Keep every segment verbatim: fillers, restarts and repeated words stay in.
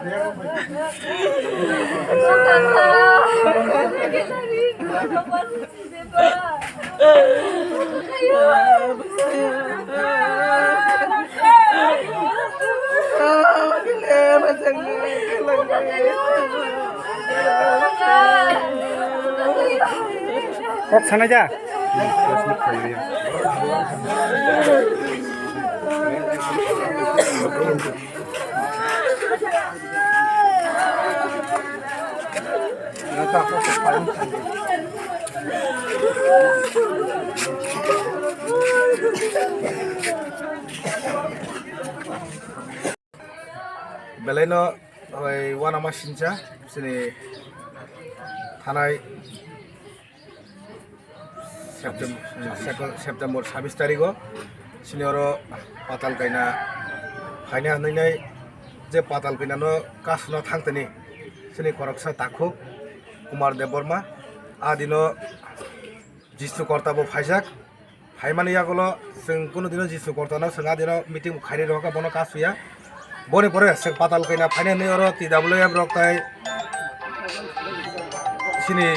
Kok sanai da. Belaino oi uanama sincha chini thanai Septem-, September sabis tarigo chini oro patal kaina phaina hwnwi nai je patal kainano kasuna thangtani chini khoroksa takhuk Kumar Debbarma a dino Jisu Korta bo phaijak. Phaimani yagulo chwng kunu dino Jisu Kortano chwng a dino meeting khairwi rwkha, bono kasuya. Boni pore chwng patal kaina phainani oro T W F rok tai chini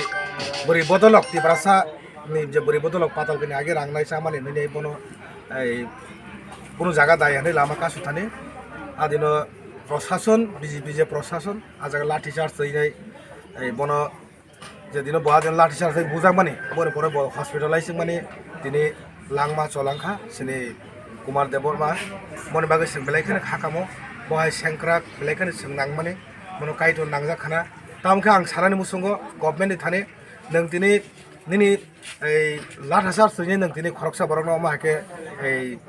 bwrwi bodolok Tiprasa ni je bwrwi bodolok patal kaina age rang nai chamani hinwi bono ei kunu jaga dai hinwi lama kasu thani. A dino prosason, B J P je prosason, a jaga lathi charge twi nai, ei bono je dino bo hajan lathi charge bujak mani, boni pore bo hospitalize mani tini langma cholangkha chini Kumar Debbarma. Boni bagwi chwng belai kheno kha kamo, bo hai sengkrak belai kheno chwng nangmani, bono Kaitor nangjak khana. Tamo khe ang sanani muchungo government ni thani, nwng tini nini ei lathi charge twi nwng tini khoroksa borokno omo hai khe ei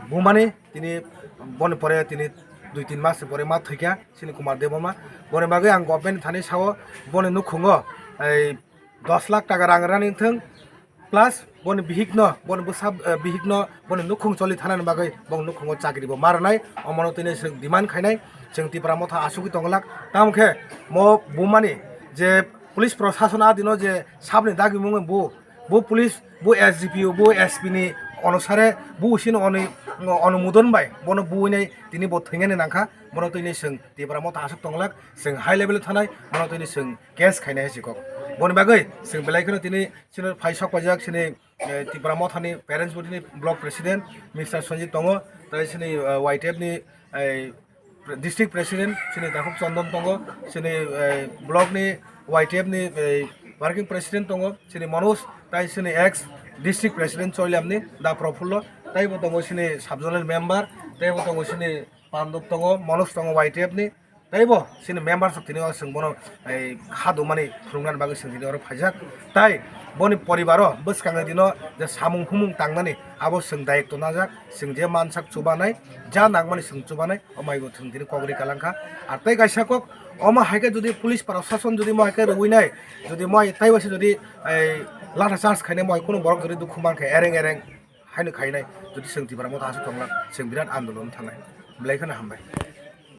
bumani tini boni pore tini dui tin mas pore ma thwikha. Chini Kumar Debbarma. Boni bagwi ang government ni thani sao boni nukhungo ei dos lakh taka rang rani thwng plus boni bihikno, boni bwsa, eh, bihikno boni nukhung choli thanani bagwi bong nukhungo chakri bo ma rwnai. Omono tini chwng demand khainai, chwng Tipra Motha asugwi tongwlak. Tamo khe mo bumani je police prosason a dino je sabni dagimung bo, bo police, bo S D P O, bo S P ni onusare bo usini oni-, onumodon bai bono buinai tini bo thwinani nangkha. Bono tini chwng Tipra Motha asuk tonglak, chwng high level thanai, bono tini chwng case khainai hai si kok. Boni bagwi chwng belai kheno tini chini phai sok paijak chini, eh, Tipra Mothani parents body ni block president Mister Sanjit tongo, tai chini, eh, Y T F ni, eh, district president chini Dakhuk Chondon tongo, chini, eh, block ni Y T F ni, eh, working president tongo, chini Manoj, tai chini ex district president Choilamni Da Profullo, taibo tongo chini sub zonal member, taibo tongo chini Pandop tongo, Manoj tongo Y T F ni, taibo chini members rok tini o chwng bono, ei, kha dumani phwrwngna bagwi chwng tini oro phaijak. Tai boni poribaro bwskangni dino je samung humung tangnani abo chwng dayok tonajak, chwng je mansak chubanai, ja nangmani chwng chubanai, o maibo chwng tini kok ri kalangkha. Ar tei kaisa kok, omo hai khe jodi police prosason jodi mo hai khe rwinai, jodi mo hai taibo se jodi, ei, latha charge khainai mo hai kunu borok jodi dukhu mankha ereng ereng, haino khainai, jodi chwng Tipra Motha asuk tonglak, chwng birat andolon thangnai. Belai kheno hambai.